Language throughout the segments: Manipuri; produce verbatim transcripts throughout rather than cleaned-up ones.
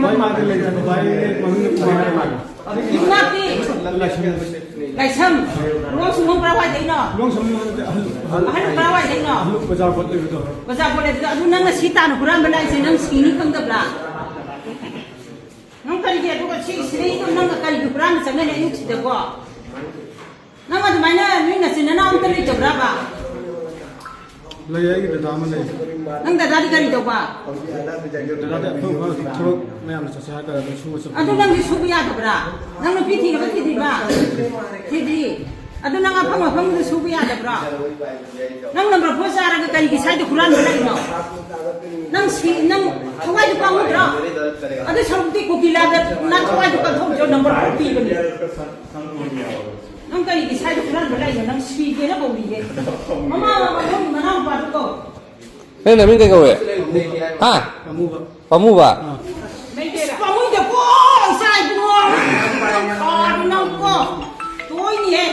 ꯚꯥꯏ, ꯃꯥꯗꯤ ꯂꯩꯇꯕ, ꯚꯥꯏ, ꯃꯃꯤꯡ ꯀꯨꯃꯥꯔ ꯀꯧꯏ꯫ ꯌꯨꯝꯅꯥꯛꯇꯤ? ꯂꯥꯏꯁ꯭ꯔꯝ꯫ ꯂꯥꯏꯁ꯭ꯔꯝ꯫ ꯂꯣꯡꯁꯨꯝꯕꯝ ꯀꯔꯥꯏꯋꯥꯏꯗꯩꯅꯣ? ꯂꯣꯡꯁꯨꯝꯕꯝ ꯅꯠꯇꯦ, ꯑꯍꯜ, ꯑꯍꯜ꯫ ꯑꯍꯜ ꯀꯔꯥꯏꯋꯥꯏꯗꯩꯅꯣ? ꯑꯍꯜ ꯕꯖꯥꯔ ꯄꯣꯠ ꯂꯩꯕꯗꯣ꯫ ꯕꯖꯥꯔ ꯄꯣꯠ ꯂꯩꯕꯗꯣ꯫ ꯑꯗꯨ ꯅꯪꯅ ꯁꯤ ꯇꯥꯟꯅ ꯍꯨꯔꯥꯟꯕ ꯂꯥꯛꯏꯁꯦ ꯅꯪ ꯁꯤꯅꯤ ꯈꯪꯗꯕ꯭ꯔꯥ? ꯅꯪ ꯀꯔꯤꯒꯤ ꯑꯗꯨꯒ ꯁꯤ ꯁꯤꯗꯩꯗꯣ ꯅꯪꯅ ꯀꯔꯤꯒꯤ ꯍꯨꯔꯥꯟꯕ ꯆꯪꯉꯛꯏꯅꯣ ꯑꯌꯨꯛꯁꯤꯗꯀꯣ? ꯅꯪ ꯑꯗꯨꯃꯥꯏꯅ ꯅꯣꯏ ꯅꯆꯤꯟ ꯅꯅꯥꯎ ꯑꯝꯇ ꯂꯩꯇꯕ꯭ꯔꯥꯕ? ꯂꯩ, ꯑꯩꯒꯤ ꯗꯗꯥ ꯑꯃ ꯂꯩ꯫ ꯅꯪ ꯗꯗꯥꯗꯤ ꯀꯔꯤ ꯇꯧꯕ? ꯗꯗꯥꯗꯤ ꯑꯩꯈꯣꯏ ꯍꯧꯖꯤꯛ ꯊꯕꯛ ꯃꯌꯥꯝꯅ ꯆꯠꯁꯦ ꯍꯥꯏꯔꯀꯥꯟꯗ ꯑꯗꯨꯝ ꯁꯨꯕ ꯆꯠꯄ꯫ ꯑꯗꯨ ꯅꯪꯗꯤ ꯁꯨꯕ ꯌꯥꯗꯕ꯭ꯔꯥ? ꯅꯪ ꯅꯨꯄꯤ ꯊꯤꯔꯕ ꯊꯤꯗ꯭ꯔꯤꯕ? ꯊꯤꯗ꯭ꯔꯤ꯫ ꯑꯗꯨ ꯅꯪ ꯑꯐꯪ ꯑꯐꯪꯕꯗ ꯁꯨꯕ ꯌꯥꯗꯕ꯭ꯔꯣ? ꯅꯪ number four ꯆꯥꯔꯒ ꯀꯔꯤꯒꯤ ꯁ꯭ꯋꯥꯏꯗ ꯍꯨꯔꯥꯟꯕ ꯂꯥꯛꯏꯅꯣ? ꯅꯪ ꯁꯤ, ꯅꯪ ꯊꯋꯥꯏꯗꯨ ꯄꯥꯝꯃꯨꯗ꯭ꯔꯣ? ꯑꯗꯨ ꯁꯔꯨꯛꯇꯤ ꯀꯣꯀꯤꯂꯥꯗ ꯅꯪ ꯊꯋꯥꯏꯗꯨ ꯀꯠꯊꯣꯛꯆꯧ, number four ꯄꯤꯕꯅꯤ꯫ ꯅꯪ ꯀꯔꯤꯒꯤ ꯁ꯭ꯋꯥꯏꯗ ꯍꯨꯔꯥꯟꯕ ꯂꯥꯛꯏꯅꯣ? ꯅꯪ ꯁꯤꯒꯦꯅ ꯀꯧꯔꯤꯌꯦ꯫ ꯃꯃꯥ, ꯃꯃꯥ, ꯅꯪ ꯃꯅꯥꯎ ꯅꯨꯄꯥꯗꯨ ꯀꯧ꯫ ꯅꯪ ꯅꯃꯤꯡ ꯀꯩ ꯀꯧꯋꯦ? ꯍꯥ? ꯄꯥꯝꯃꯨꯕ꯫ ꯄꯥꯝꯃꯨꯕ? ꯑꯥ꯫ ꯄꯥꯝꯃꯨꯏꯗꯀꯣ, ꯏꯆꯥ ꯏꯕꯨꯡꯉꯣ꯫ ꯀꯥꯗꯣ ꯅꯪꯀꯣ꯫ ꯇꯣꯏꯅꯤꯍꯦ꯫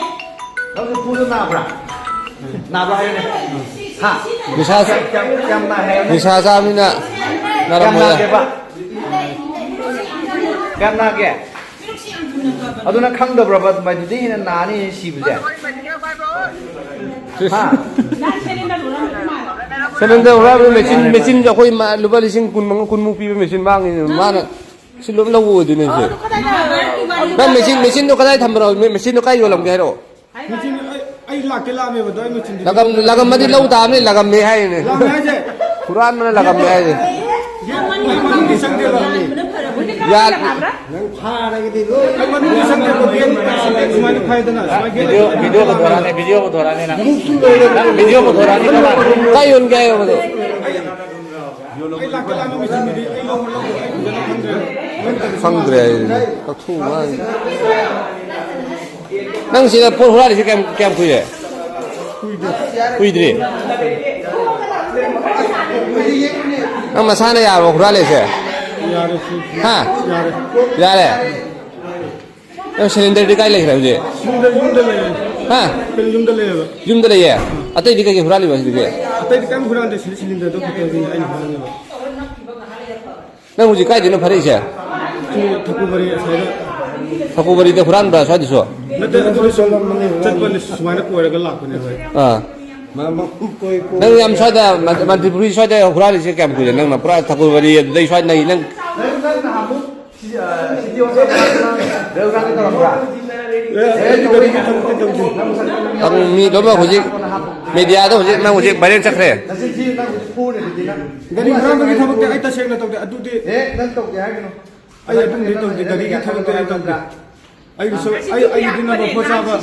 ꯅꯪꯁꯨ ꯄꯨꯗ ꯅꯥꯕ꯭ꯔꯥ? ꯅꯥꯕ꯭ꯔꯥ ꯍꯥꯏꯌꯨꯅꯦ꯫ ꯍꯥ? ꯅꯤꯁꯥ, ꯀꯌꯥꯝ, ꯀꯌꯥꯝ ꯅꯥꯏ ꯍꯥꯏꯌꯨꯅꯦ꯫ ꯅꯤꯁꯥ ꯆꯥꯕꯅꯤꯅ ꯀꯌꯥꯝ ꯅꯥꯔꯝꯃꯣꯏꯗ꯫ ꯅꯥꯒꯦꯕ? ꯀꯌꯥꯝ ꯅꯥꯒꯦ? ꯑꯗꯨ ꯅꯪ ꯈꯪꯗꯕ꯭ꯔꯕ? ꯑꯗꯨꯃꯥꯏꯗꯨꯗꯤ ꯍꯦꯟꯅ ꯅꯥꯅꯤ ꯁꯤꯕꯁꯦ꯫ ꯍꯥ? Cylinder ꯍꯨꯔꯥꯟꯕ ꯃꯦꯆꯤꯟ, ꯃꯦꯆꯤꯟꯁꯦ ꯑꯩꯈꯣꯏ ꯃꯥ-, ꯂꯨꯄꯥ ꯂꯤꯁꯤꯡ ꯀꯨꯟ ꯃꯉꯥ, ꯀꯨꯟꯃꯨꯛ ꯄꯤꯕ ꯃꯦꯆꯤꯟ ꯃꯥꯡꯉꯤꯅꯦ꯫ ꯃꯥꯅ ꯁꯤ ꯂꯣꯏ ꯂꯧꯕ ꯑꯣꯏꯗꯣꯏꯅꯦ ꯁꯦ꯫ ꯅꯪ ꯃꯦꯆꯤꯟ, ꯃꯦꯆꯤꯟꯗꯣ ꯀꯗꯥꯏ ꯊꯝꯕꯅꯣ? ꯃꯦ-, ꯃꯦꯆꯤꯟꯗꯣ ꯀꯥꯏ ꯌꯣꯜꯂꯝꯒꯦ ꯍꯥꯏꯔꯛꯑꯣ꯫ ꯃꯦꯆꯤꯟ ꯑꯩ, ꯑꯩ ꯂꯥꯛꯀꯦ ꯂꯥꯛꯑꯝꯃꯦꯕ, ꯑꯗꯣ ꯑꯩ ꯃꯦꯆꯤꯟꯗꯤ ꯂꯥꯛꯑꯝ-, ꯂꯥꯛꯑꯝꯃꯗꯤ ꯂꯧ ꯇꯥꯕꯅꯤ, ꯂꯥꯛꯑꯝꯃꯦ ꯍꯥꯏꯔꯤꯅꯦ꯫ ꯂꯥꯛꯑꯝꯃꯦ ꯍꯥꯏꯁꯦ? ꯍꯨꯔꯥꯟꯕꯅ ꯂꯥꯛꯑꯝꯃꯦ ꯍꯥꯏꯁꯦ꯫ ꯒꯦꯠ ꯃꯅꯨꯡꯗꯤ ꯆꯪꯗꯦꯕ꯫ ꯌꯥ-, ꯅꯪ ꯐꯥꯔꯒꯗꯤ ꯂꯣꯏ꯫ ꯒꯦꯠ ꯃꯅꯨꯡꯗꯤ ꯆꯪꯗꯦꯕ, ꯒꯦꯠ ꯁꯨꯃꯥꯏꯅ ꯐꯥꯏꯗꯅ, ꯁꯨꯃꯥꯏꯅ ꯒꯦꯠ ꯚꯤꯗꯤꯑꯣ, ꯂꯣꯏꯔꯦ꯫ ꯚꯤꯗꯤꯑꯣ ꯄꯨꯊꯣꯔꯛꯑꯅꯤ, ꯚꯤꯗꯤꯑꯣ ꯄꯨꯊꯣꯔꯛꯑꯅꯤ ꯅꯪ꯫ ꯅꯪ ꯚꯤꯗꯤꯑꯣ ꯄꯨꯊꯣꯔꯛꯑꯅꯤ ꯅꯪ꯫ ꯀꯥꯏ ꯌꯣꯟꯒꯦ ꯍꯥꯏꯌꯣ ꯃꯗꯨ? ꯑꯩ ꯂꯥꯛꯀꯦ ꯂꯥꯛꯑꯝꯃꯦ, ꯃꯦꯆꯤꯟꯗꯨꯗꯤ ꯑꯩ ꯂꯧꯕ ꯂꯧꯕ ꯑꯩ ꯐꯖꯅ ꯈꯪꯗ꯭ꯔꯦ꯫ ꯈꯪꯗ꯭ꯔꯦ ꯍꯥꯏꯗꯨꯅꯤ꯫ ꯀꯛꯊꯣꯛꯎ ꯍꯥꯏ꯫ ꯅꯪ ꯁꯤꯗ ꯄꯣꯠ ꯍꯨꯔꯥꯜꯂꯤꯁꯦ ꯀꯌꯥꯝ, ꯀꯌꯥꯝ ꯀꯨꯏꯔꯦ? ꯀꯨꯏꯗ꯭ꯔꯤ꯫ ꯅꯪ ꯃꯁꯥꯅ ꯌꯥꯔꯕꯣ ꯍꯨꯔꯥꯜꯂꯤꯁꯦ? ꯌꯥꯔꯦ, ꯁꯤ, ꯁꯤ꯫ ꯍꯥ? ꯌꯥꯔꯦ꯫ ꯌꯥꯔꯦ? ꯅꯪ cylinder ꯗꯤ ꯀꯥꯏ ꯂꯩꯈ꯭ꯔꯦ ꯍꯧꯖꯤꯛ? Cylinder ꯌꯨꯝꯗ ꯂꯩꯌꯦ꯫ ꯍꯥ? Cylinder ꯌꯨꯝꯗ ꯂꯩꯌꯦꯕ꯫ ꯌꯨꯝꯗ ꯂꯩꯌꯦ? ꯑꯇꯩꯗꯤ ꯀꯩꯀꯩ ꯍꯨꯔꯥꯜꯂꯤꯕ ꯁꯤꯗꯒꯤ? ꯑꯇꯩꯗꯤ ꯀꯩꯝ ꯍꯨꯔꯥꯟꯗꯦ, ꯁꯤꯗꯤ cylinder ꯗꯣ ꯈꯛꯇꯅꯤ ꯑꯩꯅ ꯍꯨꯔꯥꯟꯂꯤꯕ꯫ ꯅꯪ ꯍꯧꯖꯤꯛ ꯀꯥꯏꯗꯩꯅꯣ ꯐꯥꯔꯛꯏꯁꯦ? ꯁꯤ ꯊꯀꯨꯕꯔꯤ ꯑꯁ꯭ꯋꯥꯏꯗ꯫ ꯊꯀꯨꯕꯔꯤꯗ ꯍꯨꯔꯥꯟꯕ꯭ꯔꯥ ꯁ꯭ꯋꯥꯏꯗꯁꯨ? ꯅꯠꯇꯦ, ꯑꯗꯨꯗꯤ ꯁꯨꯝ ꯆꯠꯄꯅꯤ, ꯁꯨꯃꯥꯏꯅ ꯀꯣꯏꯔꯒ ꯂꯥꯛꯄꯅꯦ ꯍꯣꯏ꯫ ꯑꯥ꯫ ꯅꯪ ꯌꯥꯝ ꯁ꯭ꯋꯥꯏꯗ ꯃꯟ-, ꯃꯟꯇ꯭ꯔꯤꯄꯨꯔꯤ ꯁ꯭ꯋꯥꯏꯗ ꯍꯨꯔꯥꯜꯂꯤꯁꯦ ꯀꯌꯥꯝ ꯀꯨꯏꯔꯦ? ꯅꯪꯅ ꯄꯨꯔꯥ ꯊꯀꯨꯕꯔꯤ ꯑꯗꯨꯗꯩ ꯁ꯭ꯋꯥꯏ ꯅꯩ ꯅꯪ꯫ ꯑꯦ, ꯑꯩꯗꯤ ꯒꯥꯔꯤꯒꯤ ꯊꯕꯛꯇꯤ ꯇꯧꯗꯦ꯫ ꯅꯪ ꯃꯤ ꯂꯣꯏꯅꯃꯛ ꯍꯧꯖꯤꯛ ꯃꯦꯗꯤꯌꯥꯗ ꯍꯧꯖꯤꯛ ꯅꯪ ꯍꯧꯖꯤꯛ ꯚꯥꯏꯔꯦꯜ ꯆꯠꯈ꯭ꯔꯦ꯫ ꯒꯥꯔꯤ ꯍꯨꯔꯥꯟꯕꯒꯤ ꯊꯕꯛꯇꯤ ꯑꯩ ꯇꯁꯦꯡꯅ ꯇꯧꯗꯦ꯫ ꯑꯗꯨꯗꯤ ꯑꯦ, ꯅꯪ ꯇꯧꯗꯦ ꯍꯥꯏꯒꯅꯨ꯫ ꯑꯩ ꯑꯗꯨꯝꯗꯤ ꯇꯧꯗꯦ꯫ ꯒꯥꯔꯤꯒꯤ ꯊꯕꯛꯇꯤ ꯑꯩ ꯇꯧꯗꯦ꯫ ꯑꯩꯒꯤꯁꯨ, ꯑꯩ, ꯑꯩꯒꯤꯗꯤ ꯅꯝꯕꯔ ꯐꯣꯔ ꯆꯥꯕ,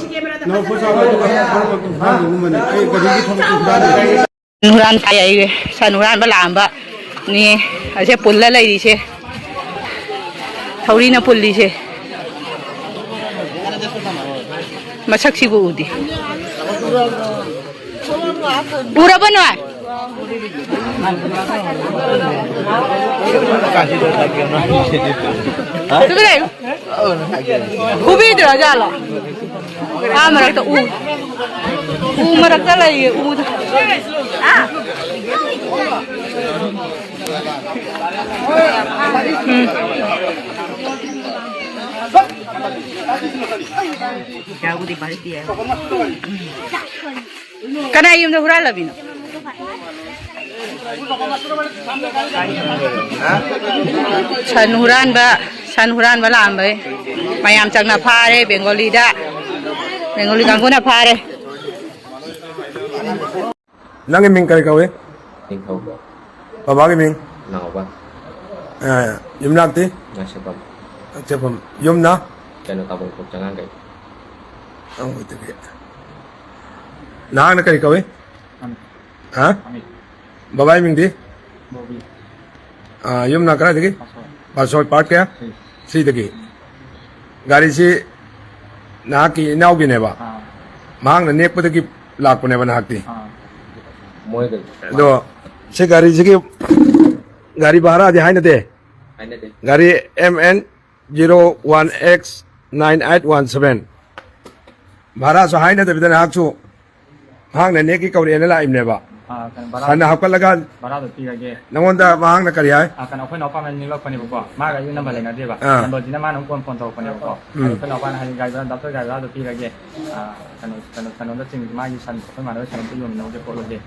ꯅꯝꯕꯔ ꯐꯣꯔ ꯆꯥꯕ ꯑꯗꯨꯒ ꯃꯔꯛ ꯃꯔꯛꯇ ꯍꯨꯔꯥꯟꯕꯒꯨꯝꯕꯅꯦ꯫ ꯑꯩ ꯒꯥꯔꯤꯒꯤ ꯊꯕꯛꯇꯤ ꯍꯨꯔꯥꯟꯗꯦ꯫ ꯍꯨꯔꯥꯟ ꯇꯥꯏ ꯑꯩ꯫ ꯁꯟ ꯍꯨꯔꯥꯟꯕ ꯂꯥꯛꯑꯝꯕ ꯅꯦ꯫ ꯑꯁꯦ ꯄꯨꯜꯂ ꯂꯩꯔꯤꯁꯦ꯫ ꯊꯧꯔꯤꯅ ꯄꯨꯜꯂꯤꯁꯦ꯫ ꯃꯁꯛꯁꯤꯕꯨ ꯎꯗꯦ꯫ ꯎꯔꯕꯣ ꯅꯣꯏ? ꯍꯥ? ꯇꯨꯃꯤꯟ ꯂꯩꯌꯨ꯫ ꯐꯨꯕꯤꯗ꯭ꯔꯣ ꯖꯥꯠꯂꯣ? ꯑꯥ ꯃꯔꯛꯇ ꯎ꯫ ꯎ ꯃꯔꯛꯇ ꯂꯩꯌꯦ, ꯎꯗ꯫ ꯎꯝ꯫ ꯀꯅꯥ ꯌꯨꯝꯗ ꯍꯨꯔꯥꯜꯂꯕꯤꯅꯣ? ꯁꯟ ꯍꯨꯔꯥꯟꯕ, ꯁꯟ ꯍꯨꯔꯥꯟꯕ ꯂꯥꯛꯑꯝꯕꯩ ꯃꯌꯥꯝ ꯆꯪꯅ ꯐꯥꯔꯦ ꯕꯦꯡꯒꯣꯂꯤꯗ꯫ ꯕꯦꯡꯒꯣꯂꯤ ꯀꯥꯡꯕꯨꯅ ꯐꯥꯔꯦ꯫ ꯅꯪꯒꯤ ꯃꯤꯡ ꯀꯔꯤ ꯀꯧꯏ? ꯅꯤꯡꯊꯧ꯫ ꯕꯕꯥꯒꯤ ꯃꯤꯡ? ꯅꯥꯎꯕ꯫ ꯑ, ꯌꯨꯝꯅꯥꯛꯇꯤ? ꯉꯥꯏꯁꯦꯐꯝ꯫ ꯉꯥꯏꯁꯦꯐꯝ꯫ ꯌꯨꯝꯅ? ꯀꯩꯅꯣ, ꯇꯥꯕꯣꯡꯈꯣꯛ ꯆꯉꯥꯡꯒꯩ꯫ ꯇꯥꯕꯣꯡꯈꯣꯛꯇꯒꯤ꯫ ꯅꯍꯥꯛꯅ ꯀꯔꯤ ꯀꯧꯏ? ꯑꯃꯤꯠ꯫ ꯍꯥ? ꯑꯃꯤꯠ꯫ ꯕꯕꯥꯒꯤ ꯃꯤꯡꯗꯤ? ꯕꯣꯕꯤ꯫ ꯑ, ꯌꯨꯝꯅ ꯀꯗꯥꯏꯗꯒꯤ? ꯄꯥꯁꯣꯏ꯫ ꯄꯥꯁꯣꯏ, ꯄꯥꯔꯠ ꯀꯌꯥ? ꯊ꯭ꯔꯤ꯫ ꯊ꯭ꯔꯤꯗꯒꯤ꯫ ꯒꯥꯔꯤꯁꯤ ꯅꯍꯥꯛꯀꯤ ꯏꯅꯥꯎꯒꯤꯅꯦꯕ? ꯑꯥ꯫ ꯃꯍꯥꯛꯅ ꯅꯦꯛꯄꯗꯒꯤ ꯂꯥꯛꯄꯅꯦꯕ ꯅꯍꯥꯛꯇꯤ? ꯑꯥ꯫ ꯃꯣꯏꯒ ꯑꯗꯣ ꯁꯤ ꯒꯥꯔꯤꯁꯤꯒꯤ ꯒꯥꯔꯤ ꯚꯥꯔꯥꯗꯤ ꯍꯥꯏꯅꯗꯦ? ꯍꯥꯏꯅꯗꯦ꯫ ꯒꯥꯔꯤ M N zero one X nine eight one seven꯫ ꯚꯥꯔꯥꯁꯨ ꯍꯥꯏꯅꯗꯕꯤꯗ ꯅꯍꯥꯛꯁꯨ ꯃꯍꯥꯛꯅ ꯅꯦꯛꯀꯤ ꯀꯧꯔꯛꯑꯦꯅ ꯂꯥꯛꯏꯕꯅꯦꯕ꯫ ꯑꯥ, ꯀꯩꯅꯣ, ꯚꯔꯥ-, ꯁꯟꯅ ꯍꯥꯞꯀꯠꯂꯒ ꯚꯔꯥꯗꯣ ꯄꯤꯔꯒꯦ꯫ ꯅꯉꯣꯟꯗ ꯃꯍꯥꯛꯅ ꯀꯔꯤ ꯍꯥꯏ? ꯑꯥ, ꯀꯩꯅꯣ, ꯑꯩꯈꯣꯏ ꯏꯅꯥꯎꯄꯥꯅ ꯅꯦꯛꯂꯛꯄꯅꯦꯕꯀꯣ꯫ ꯃꯥꯒ ꯑꯩꯒ ꯅꯝꯕꯔ ꯂꯩꯅꯗꯦꯕ꯫ ꯑꯥ꯫ ꯅꯝꯕꯔꯁꯤꯅ ꯃꯥꯅ ꯑꯃꯨꯛ ꯀꯣꯟ ꯐꯣꯟ ꯇꯧꯔꯛꯄꯅꯦꯕꯀꯣ꯫ ꯎꯝ꯫ ꯑꯗꯣ ꯑꯩꯈꯣꯏ ꯏꯅꯥꯎꯄꯥꯅ ꯍꯥꯏꯗꯤ, "ꯒꯥꯔꯤ ꯚꯔꯥ, ꯗꯥꯛꯇꯔ ꯒꯥꯔꯤ ꯚꯔꯥꯗꯣ ꯄꯤꯔꯒꯦ꯫ ꯑꯥ, ꯀꯩꯅꯣ, ꯀꯩꯅꯣ, ꯀꯩꯅꯣꯗ ꯆꯤꯡ, ꯃꯥꯒꯤ ꯁꯟ, ꯑꯩꯈꯣꯏ ꯃꯥꯟꯅꯕ ꯁꯟ ꯑꯝꯇ ꯌꯣꯟꯃꯤꯟꯅꯧꯁꯦ ꯈꯣꯠꯂꯨꯁꯦ",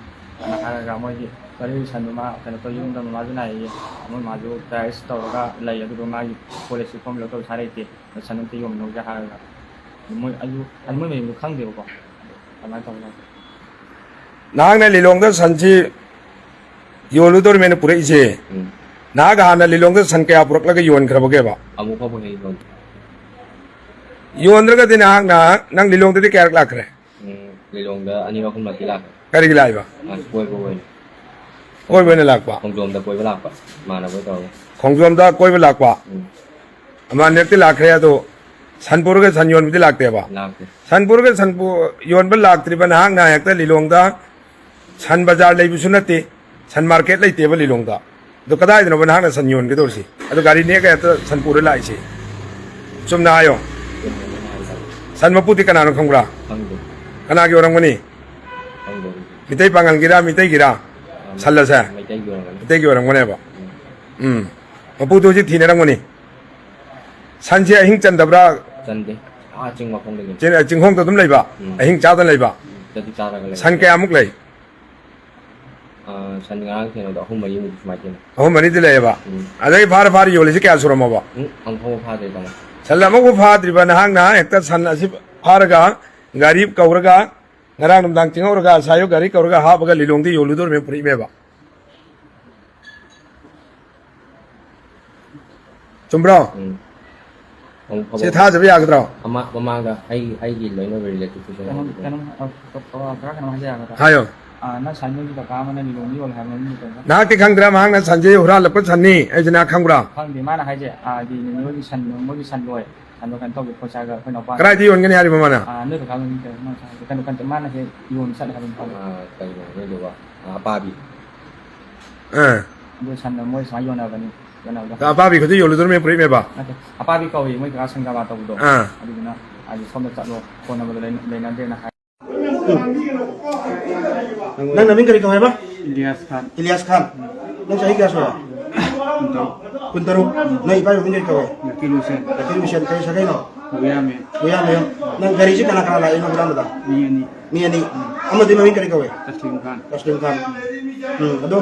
ꯑꯅ ꯍꯥꯏꯔꯒ, ꯃꯣꯏꯒꯤ ꯒꯥꯔꯤ ꯁꯟꯗꯨ ꯃꯥ ꯀꯩꯅꯣ ꯇꯧ, ꯌꯨꯝꯗ ꯃꯃꯥꯁꯨ ꯅꯥꯏꯌꯦ, ꯃꯣꯏ ꯃꯥꯁꯨ ꯗꯥꯏꯂꯥꯏꯁꯤꯁ ꯇꯧꯔꯒ ꯂꯩ, ꯑꯗꯨꯒ ꯃꯥꯒꯤ ꯄꯣꯂꯤꯁꯤ ꯐꯣꯔꯝ ꯐꯤꯜ ꯑꯞ ꯇꯧ ꯄꯩꯁꯥ ꯂꯩꯇꯦ, ꯑꯗꯣ ꯁꯟ ꯑꯝꯇ ꯌꯣꯟꯃꯤꯟꯅꯧꯁꯦ ꯍꯥꯏꯔꯒ, ꯃꯣꯏ, ꯑꯩꯁꯨ, ꯑꯗꯨ ꯃꯣꯏ ꯃꯌꯨꯝꯗꯣ ꯈꯪꯗꯦꯕꯀꯣ꯫ ꯑꯗꯨꯃꯥꯏꯅ ꯇꯧꯕ ꯂꯥꯛꯄ꯫ ꯅꯍꯥꯛꯅ ꯂꯤꯂꯣꯡꯗ ꯁꯟꯁꯤ ꯌꯣꯜꯂꯨꯗꯧꯔꯤꯃꯦꯅ ꯄꯨꯔꯛꯏꯁꯦ, ꯎꯝ꯫ ꯅꯍꯥꯛ ꯍꯥꯟꯅ ꯂꯤꯂꯣꯡꯗ ꯁꯟ ꯀꯌꯥ ꯄꯨꯔꯛꯂꯒ ꯌꯣꯟꯈ꯭ꯔꯕꯒꯦꯕ? ꯑꯃꯨꯛ ꯐꯥꯎꯕ ꯍꯦꯛ ꯌꯣꯟꯗ꯭ꯔꯤ꯫ ꯌꯣꯟꯗ꯭ꯔꯒꯗꯤ ꯅꯍꯥꯛꯅ, ꯅꯪ ꯂꯤꯂꯣꯡꯗꯗꯤ ꯀꯌꯥꯔꯛ ꯂꯥꯛꯈ꯭ꯔꯦ? ꯎꯝ, ꯂꯤꯂꯣꯡꯗ ꯑꯅꯤꯔꯛ ꯑꯍꯨꯝꯂꯛꯇꯤ ꯂꯥꯛꯈ꯭ꯔꯦ꯫ ꯀꯔꯤꯒꯤ ꯂꯥꯛꯏꯕ? ꯑ, ꯀꯣꯏꯕ ꯑꯣꯏꯅ꯫ ꯀꯣꯏꯕ ꯑꯣꯏꯅ ꯂꯥꯛꯄ? ꯈꯣꯡꯖꯣꯝꯗ ꯀꯣꯏꯕ ꯂꯥꯛꯄ, ꯏꯃꯥꯟꯅꯕ ꯇꯧꯔꯒ꯫ ꯈꯣꯡꯖꯣꯝꯗ ꯀꯣꯏꯕ ꯂꯥꯛꯄ? ꯎꯝ꯫ ꯑꯃ ꯑꯅꯤꯔꯛꯇꯤ ꯂꯥꯛꯈ꯭ꯔꯦ, ꯑꯗꯣ ꯁꯟ ꯄꯨꯔꯒ ꯁꯟ ꯌꯣꯟꯕꯗꯤ ꯂꯥꯛꯇꯦꯕ? ꯂꯥꯛꯇꯦ꯫ ꯁꯟ ꯄꯨꯔꯒ ꯁꯟ ꯄꯨ-, ꯌꯣꯟꯕ ꯂꯥꯛꯇ꯭ꯔꯤꯕ ꯅꯍꯥꯛꯅ ꯍꯦꯛꯇ ꯂꯤꯂꯣꯡꯗ ꯁꯟ ꯕꯖꯥꯔ ꯂꯩꯕꯁꯨ ꯅꯠꯇꯦ, ꯁꯟ ꯃꯥꯔꯀꯦꯠ ꯂꯩꯇꯦꯕ ꯂꯤꯂꯣꯡꯗ꯫ ꯑꯗꯣ ꯀꯗꯥꯏꯗꯅꯣꯕ ꯅꯍꯥꯛꯅ ꯁꯟ ꯌꯣꯟꯒꯗꯧꯔꯤꯁꯤ? ꯑꯗꯣ ꯒꯥꯔꯤ ꯅꯦꯛꯑꯒ ꯍꯦꯛꯇ ꯁꯟ ꯄꯨꯔ ꯂꯥꯛꯏꯁꯤ? ꯆꯨꯝꯅ ꯍꯥꯏꯌꯣ꯫ ꯁꯟ ꯃꯄꯨꯗꯤ ꯀꯅꯥꯅꯣ ꯈꯪꯕ꯭ꯔꯥ? ꯈꯪꯗꯦ꯫ ꯀꯅꯥꯒꯤ ꯑꯣꯏꯔꯝꯒꯅꯤ? ꯈꯪꯗꯦ꯫ ꯃꯤꯇꯩ ꯄꯥꯉꯜꯒꯤꯔꯥ, ꯃꯤꯇꯩꯒꯤꯔꯥ? ꯑ, ꯁꯜ ꯑꯁꯦ? ꯃꯩꯇꯩꯒꯤ ꯑꯣꯏꯔꯝꯒꯅꯤ꯫ ꯃꯩꯇꯩꯒꯤ ꯑꯣꯏꯔꯝꯒꯅꯦꯕ꯫ ꯎꯝ꯫ ꯎꯝ꯫ ꯃꯄꯨꯗꯣ ꯍꯧꯖꯤꯛ ꯊꯤꯅꯔꯝꯒꯅꯤ꯫ ꯁꯟꯁꯦ ꯑꯍꯤꯡ ꯆꯟꯗꯕ꯭ꯔꯥ? ꯆꯟꯗꯦ꯫ ꯑꯥ ꯆꯤꯡ ꯃꯈꯣꯡꯗꯒꯤ꯫ ꯆꯤꯡ-, ꯆꯤꯡꯈꯣꯡꯗ ꯑꯗꯨꯝ ꯂꯩꯕ? ꯎꯝ꯫ ꯑꯍꯤꯡ ꯆꯥꯗꯅ ꯂꯩꯕ? ꯎꯝ, ꯆꯥꯗꯤ ꯆꯥꯔꯒ ꯂꯩ꯫ ꯁꯟ ꯀꯌꯥꯃꯨꯛ ꯂꯩ? ꯑ, ꯁꯟ ꯉꯔꯥꯡ ꯊꯦꯡꯅꯕꯗꯣ ꯑꯍꯨꯝ ꯃꯔꯤꯃꯨꯛ ꯁꯨꯃꯥꯏꯅ ꯊꯦꯡꯅꯩ꯫ ꯑꯍꯨꯝ ꯃꯔꯤꯗꯤ ꯂꯩꯌꯦꯕ? ꯎꯝ꯫ ꯑꯗꯒꯤ ꯐꯥꯔ ꯐꯥꯔ ꯌꯣꯜꯂꯤꯁꯤ ꯀꯌꯥ ꯁꯨꯔꯝꯃꯕ? ꯎꯝ, ꯑꯃꯨꯛ ꯐꯥꯎꯕ ꯐꯥꯗ꯭ꯔꯤ, ꯇꯥꯃꯣ꯫ ꯁꯟ ꯑꯃꯐꯥꯎ ꯐꯥꯗ꯭ꯔꯤꯕ ꯅꯍꯥꯛꯅ ꯍꯦꯛꯇ ꯁꯟ ꯑꯁꯤ ꯐꯥꯔꯒ ꯒꯥꯔꯤ ꯀꯧꯔꯒ ꯉꯔꯥꯡ ꯅꯨꯡꯗꯥꯡ ꯆꯤꯡꯍꯧꯔꯒ ꯑꯁꯥꯏꯌꯨ ꯒꯥꯔꯤ ꯀꯧꯔꯒ ꯍꯥꯞꯄꯒ ꯂꯤꯂꯣꯡꯗ ꯌꯣꯜꯂꯨꯗꯧꯔꯤꯕꯅꯦ ꯄꯨꯔꯛꯏꯃꯦꯕ꯫ ꯆꯨꯝꯕ꯭ꯔꯣ? ꯎꯝ꯫ ꯑꯃꯨꯛ ꯁꯤ ꯐꯥꯎꯕ ꯊꯥꯖꯕ ꯌꯥꯒꯗ꯭ꯔꯣ? ꯑꯃ-, ꯃꯃꯥꯡꯗ ꯑꯩꯒꯤ, ꯑꯩꯒꯤ ꯂꯣꯏꯅꯕ relative ꯇꯨꯁꯨ ꯀꯩꯅꯣꯝ, ꯌꯥꯎꯕꯗꯣ꯫ ꯀꯩꯅꯣꯝ, ꯑ, ꯑ, ꯑ, ꯈꯔ ꯀꯩꯅꯣꯝ ꯍꯥꯏꯖ ꯌꯥꯒꯗ꯭ꯔꯥ? ꯍꯥꯏꯌꯣ꯫ ꯑ, ꯅꯪ ꯁꯟ ꯌꯣꯟꯕ ꯀꯀꯥ ꯑꯃꯅ ꯂꯤꯂꯣꯡꯗ ꯌꯣꯜꯂꯦ ꯍꯥꯏꯕ ꯃꯃꯤꯡꯗꯣ ꯀꯩꯅꯣ? ꯅꯍꯥꯛꯇꯤ ꯈꯪꯗ꯭ꯔꯥ ꯃꯍꯥꯛꯅ ꯁꯟꯁꯦ ꯍꯨꯔꯥꯜꯂꯛꯄ ꯁꯟꯅꯤ? ꯑꯩꯁꯦ ꯅꯍꯥꯛ ꯈꯪꯕ꯭ꯔꯥ? ꯈꯪꯗꯦ, ꯃꯥꯅ ꯍꯥꯏꯁꯦ, ꯑ, ꯗꯤ ꯅꯣꯏꯒꯤ ꯁꯟ, ꯃꯣꯏꯒꯤ ꯁꯟ ꯂꯣꯏ꯫ ꯁꯟꯗꯣ ꯀꯩꯅꯣ ꯇꯧꯒꯦ, ꯑꯩꯈꯣꯏ ꯁ꯭ꯋꯥꯏꯒ ꯑꯩꯈꯣꯏ ꯅꯥꯎꯄꯥ꯫ ꯀꯗꯥꯏꯗ ꯌꯣꯟꯒꯅꯤ ꯍꯥꯏꯔꯤꯕ ꯃꯥꯅ? ꯑ, ꯅꯣꯏ ꯀꯀꯥ ꯃꯃꯤꯡ ꯀꯩꯅꯣ, ꯃꯥꯅ ꯍꯥꯏꯁꯦ ꯀꯩꯅꯣ, ꯀꯩꯅꯣ, ꯃꯥꯅ ꯍꯦꯛ ꯌꯣꯟꯕ ꯆꯠꯂꯦ ꯍꯥꯏꯕ ꯃꯐꯝꯗꯣ꯫ ꯑ, ꯀꯩꯅꯣ, ꯅꯣꯏꯗꯨꯕꯣ? ꯑ, ꯑꯄꯥꯕꯤ꯫ ꯑꯥ꯫ ꯑꯗꯨ ꯁꯟꯗꯣ ꯃꯣꯏ ꯁꯨꯃꯥꯏꯅ ꯌꯣꯟꯅꯕꯅꯤ, ꯌꯣꯟꯅꯕꯗꯣ꯫ ꯑꯄꯥꯕꯤ ꯈꯨꯗꯤ ꯌꯣꯜꯂꯨꯗꯧꯔꯤꯃꯦ ꯄꯨꯔꯛꯏꯃꯦꯕ? ꯅꯠꯇꯦ, ꯑꯄꯥꯕꯤ ꯀꯧꯏ, ꯃꯣꯏ ꯀꯀꯥ ꯁꯟ ꯀꯔꯕꯥꯔ ꯇꯧꯕꯗꯣ꯫ ꯑꯥ꯫ ꯑꯗꯨꯗꯨꯅ, ꯍꯥꯏꯗꯤ, ꯁꯣꯝꯗ ꯆꯠꯂꯣ, ꯐꯣꯟ ꯅꯝꯕꯔꯗꯣ ꯂꯩꯅ-, ꯂꯩꯅꯗ꯭ꯔꯦꯅ ꯍꯥꯏ꯫ ꯎꯝ꯫ ꯅꯪ ꯅꯃꯤꯡ ꯀꯔꯤ ꯀꯧ ꯍꯥꯏꯕ? ꯏꯂꯤꯌꯥꯁ ꯈꯥꯟ꯫ ꯏꯂꯤꯌꯥꯁ ꯈꯥꯟ꯫ ꯅꯪ ꯆꯍꯤ ꯀꯌꯥ ꯁꯨꯔꯦ? ꯀꯨꯟꯇꯔꯨꯛ꯫ ꯀꯨꯟꯇꯔꯨꯛ꯫ ꯅꯪ ꯏꯄꯥꯒꯤ ꯃꯃꯤꯡ ꯀꯔꯤ ꯀꯧꯋꯦ? ꯖꯀꯤꯔ ꯍꯨꯁꯦꯟ꯫ ꯖꯀꯤꯔ ꯍꯨꯁꯦꯟ꯫ ꯀꯔꯤ ꯁꯥꯒꯩꯅꯣ? ꯃꯌꯥꯝꯃꯦ꯫ ꯃꯌꯥꯝꯃꯦ꯫ ꯅꯪ ꯒꯥꯔꯤꯁꯤ ꯀꯅꯥ ꯀꯅꯥ ꯂꯥꯛꯏꯅꯣ ꯍꯨꯔꯥꯟꯕꯗ? ꯃꯤ ꯑꯅꯤ꯫ ꯃꯤ ꯑꯅꯤ꯫ ꯎꯝ꯫ ꯑꯃꯗꯤ ꯃꯃꯤꯡ ꯀꯔꯤ ꯀꯧꯋꯦ? ꯇꯁꯂꯤꯝ ꯈꯥꯟ꯫ ꯇꯁꯂꯤꯝ ꯈꯥꯟ꯫ ꯎꯝ꯫ ꯑꯗꯣ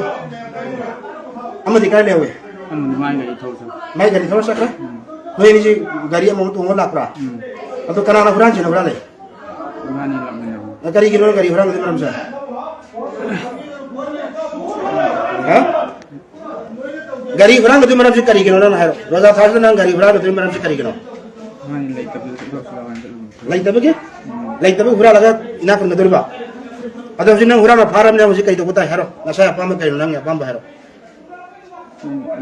ꯑꯃꯗꯤ ꯀꯥꯏ ꯂꯩꯍꯧꯋꯦ? ꯑꯃꯗꯤ ꯃꯥꯏ ꯒꯥꯔꯤ ꯊꯧꯔ ꯆꯠꯈ꯭ꯔꯦ꯫ ꯃꯥꯏ ꯒꯥꯔꯤ ꯊꯧꯔ ꯆꯠꯈ꯭ꯔꯦ? ꯎꯝ꯫ ꯅꯣꯏ ꯑꯅꯤꯁꯤ ꯒꯥꯔꯤ ꯑꯃꯃꯨꯛ ꯇꯣꯡꯉ ꯂꯥꯛꯄ꯭ꯔꯥ? ꯎꯝ꯫ ꯑꯗꯣ ꯀꯅꯥꯅ ꯍꯨꯔꯥꯟꯁꯤꯅ ꯍꯨꯔꯥꯜꯂꯦ? ꯏꯕꯥꯅꯤ ꯂꯥꯛꯃꯤꯟꯅꯕ꯫ ꯑ, ꯀꯔꯤꯒꯤꯅꯣ ꯅꯪ ꯒꯥꯔꯤ ꯍꯨꯔꯥꯟꯒꯗꯣꯏ ꯃꯔꯝꯁꯦ? ꯍꯥ? ꯒꯥꯔꯤ ꯍꯨꯔꯥꯟꯒꯗꯣꯏ ꯃꯔꯝꯁꯦ ꯀꯔꯤꯒꯤꯅꯣ ꯅꯪꯅ ꯍꯥꯏꯔꯣ? ꯔꯣꯖꯥ ꯊꯥꯁꯤꯗ ꯅꯪ ꯒꯥꯔꯤ ꯍꯨꯔꯥꯟꯒꯗꯣꯏ ꯃꯔꯝꯁꯦ ꯀꯔꯤꯒꯤꯅꯣ? ꯏꯕꯥꯅꯤ ꯂꯩꯇꯕꯗꯨꯗ ꯏꯕꯣꯛꯁꯨ ꯂꯥꯛꯑꯣ ꯍꯥꯏꯅ ꯆꯠꯂꯨꯕꯅꯤ꯫ ꯂꯩꯇꯕꯒꯤ? ꯎꯝ꯫ ꯂꯩꯇꯕꯒꯤ ꯍꯨꯔꯥꯜꯂꯒ ꯏꯅꯥꯛ ꯈꯨꯟꯒꯗꯣꯔꯤꯕ? ꯑꯗꯣ ꯍꯧꯖꯤꯛ ꯅꯪ ꯍꯨꯔꯥꯟꯕ ꯐꯥꯔꯕꯅꯤꯅ ꯍꯧꯖꯤꯛ ꯀꯩ ꯇꯧꯕ ꯇꯥꯏ ꯍꯥꯏꯔꯣ? ꯅꯁꯥꯒꯤ ꯑꯄꯥꯝꯕ ꯀꯩꯅꯣ, ꯅꯪꯒꯤ ꯑꯄꯥꯝꯕ ꯍꯥꯏꯔꯣ꯫